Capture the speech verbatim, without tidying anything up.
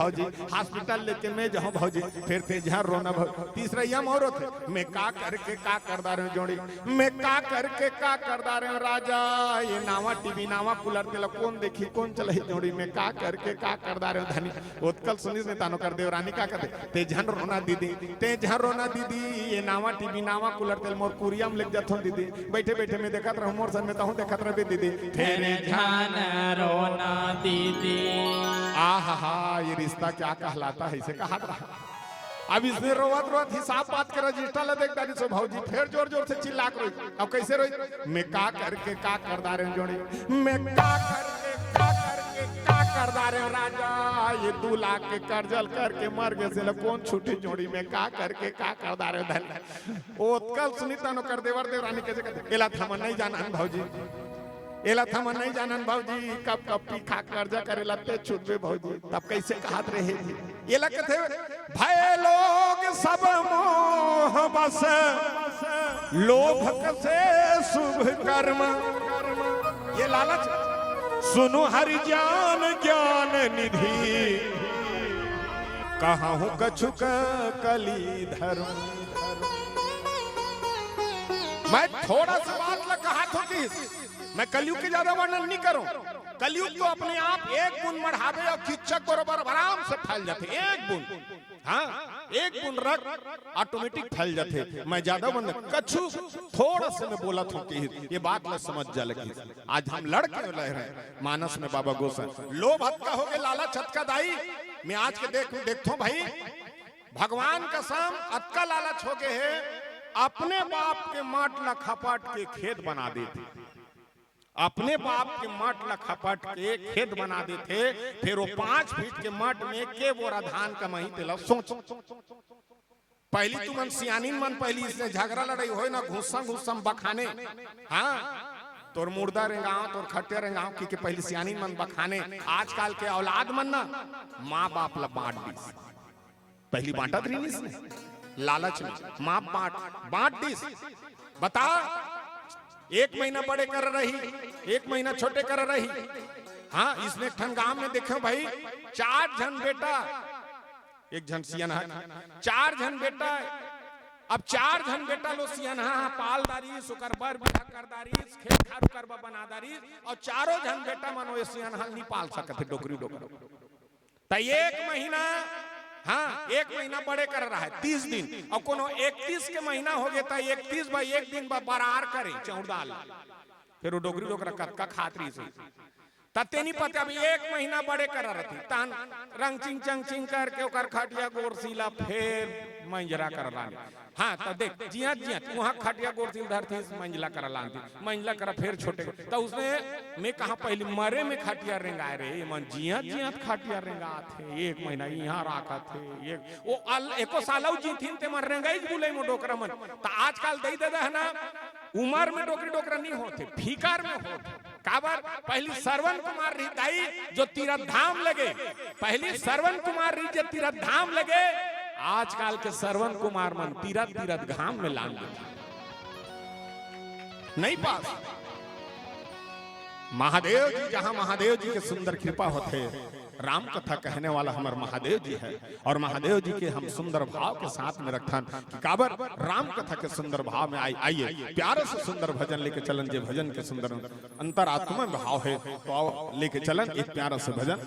भौजी, हॉस्पिटल लेके मैं जाहूं भौजी, फेर तें झन रोना भौजी। तीसरा यम और होथे, मैं का करके का कर डारेंव जोड़ी, मैं का करके का कर डारेंव राजा, ये नावा टीवी, नावा कूलर तेला कोन देखही, कोन चलाही जोड़ी, मैं का करके का कर डारेंव धनी। ओतका ल सुनिस ने तानो कर देवरानी का कथे, तें झन रोना दीदी, तें झन रोना दीदी, ये नावा टीवी, नावा कूलर तेला मोर कुरिया म लेग जाथों दीदी, बइठे बइठे मैं देखत रहूं, मोर संग में तहूं देखत रहबे दीदी। तें झन रोना दीदी। आहा हा, ये रिश्ता क्या कहलाता है, इसे कहा था। अब इसने रोवत रोवत हिसाब बात के रजिस्टर ला देख डारिस ओ भौजी, फेर जोर जोर से चिल्ला के रोइस। अब कइसे रोइस? मैं का करके का कर डारेंव जोड़ी, मैं का करके का करके का कर डारेंव राजा, ये दू लाख के कर्जा ल करके मर गे से ल कोन छूटी जोड़ी, मैं का करके का कर डारेंव धनी। ओतका ल सुनिस तानो कर देवर देवरानी कइसे कथे, एला त हमन नइ जानन भौजी, एला त हमन नइ जानन भौजी, कब कब पी खा कर्जा करे ल तें छूटबे भौजी। तब कइसे कहत रहे जी? एला कथे, भय लोग सब मोह बस, लोभ कसे शुभ कर्म। ये लालच, सुनु हरि ज्ञान ज्ञान निधि, कहहु कछुक कली धर्म। मैं थोड़ा सा बात ला कहत हों कि मैं कलयुग के ज्यादा वर्णन नइ करूं। कलयुग तो अपने आप एक बूंद मढ़ाबे अउ किच्चक बरोबर आराम से फैल जाथे। एक बूंद, हां, एक बूंद रक्त ऑटोमेटिक फैल जाथे। मैं ज्यादा वर्णन कछु, थोड़ा से मैं बोलत हों कि ये बात ला समझ जा लगी। आज हम लड़ के लड़ रहे हैं मानस में बाबा गोसाई। लोभ अतका होगे, लालच अतका दाई। मैं आज के देख, देखथों भाई, भगवान कसम अतका लालच होगे हे, अपने बाप के मठ ला खपट के खेत बना देथे। अपने बाप के मठ ला खपट के खेत बना देथे, फेर ओ पांच फीट के मठ में के बोरा धान कमाही तेला सोच। पहिली तुमन सियानिन मन पहिली इसने झगरा लड़ई होय ना, घुस्सा घुस्सा म बखाने, हां, तोर मुर्दा रेंगाव, तोर खटिया रेंगाव, कि, कि पहिली सियानिन मन बखाने। आजकल के औलाद मन ना मां बाप ला बांट दिस। पहिली बांटत रहिस ने, लालच में मां बांट, बांट दिस। बता, एक महीना बड़े कर रही, एक महीना छोटे कर रही। हां, इसने एक ठन गांव में देखेंव भाई, चार झन बेटा, एक झन सियनहा, चार झन बेटा। अब चार झन बेटा लो सियनहा पाल डारिस, ओकर बर बिहा कर डारिस, खेत खार ओकर बर बना डारिस, अउ चारों झन बेटा मन ओ सियनहा नइ पाल सकत हे, डोकरी डोकरा। त एक महीना, हां, एक महीना बड़े कर रहा है, तीस दिन, अउ कोनो इकतीस के महीना होगे, त इकतीस बर एक दिन बर बरार करे, चौदह ला। फेर ओ डोकरी डोकरा कतका खात रहिस होही। त तेन नइ पता, अब एक महीना बड़े कर रहिथे, तहन रंगचिंग चंगचिंग करके ओकर खटिया गोरसी ला फेर मंजरा कर लाने। हां, त देख, जियत जियत उहां खटिया गोरसी ल धरतिस, मंजला करा लानतिस, मंजला करा फेर छोटे। त उसने, मैं कहां पहिली मरे में खटिया रेंगाय रे, एमन जियत जियत खटिया रेंगात हे, एक महीना इहां राखत हे, एक, ओ अल-, एको साल अउ जीथिन ते मन रेंगई के बुलई मो डोकरा मन। त आजकल दई ददा हे ना, उमर में डोकरी डोकरा नइ होत हे, फिकर में होत हे। काबर? पहिली श्रवण कुमार रहिस दाई जो तीरथ धाम लगे, पहिली श्रवण कुमार रहिस जो तीरथ धाम लगे, आजकल के श्रवण कुमार मन तीरथ तीरथ घाम में लान देथे। नइ पास। महादेव जी, जहां महादेव जी के सुंदर कृपा होथे, राम कथा कहने वाला हमर महादेव जी हे, अउ महादेव जी के हम सुंदर भाव के साथ में रखथन कि काबर राम कथा के सुंदर भाव में आई, आइए प्यारे से सुंदर भजन लेके चलन, जे भजन के सुंदर अंतरात्मा में भाव हे, तो आओ लेके चलन एक प्यारा से भजन।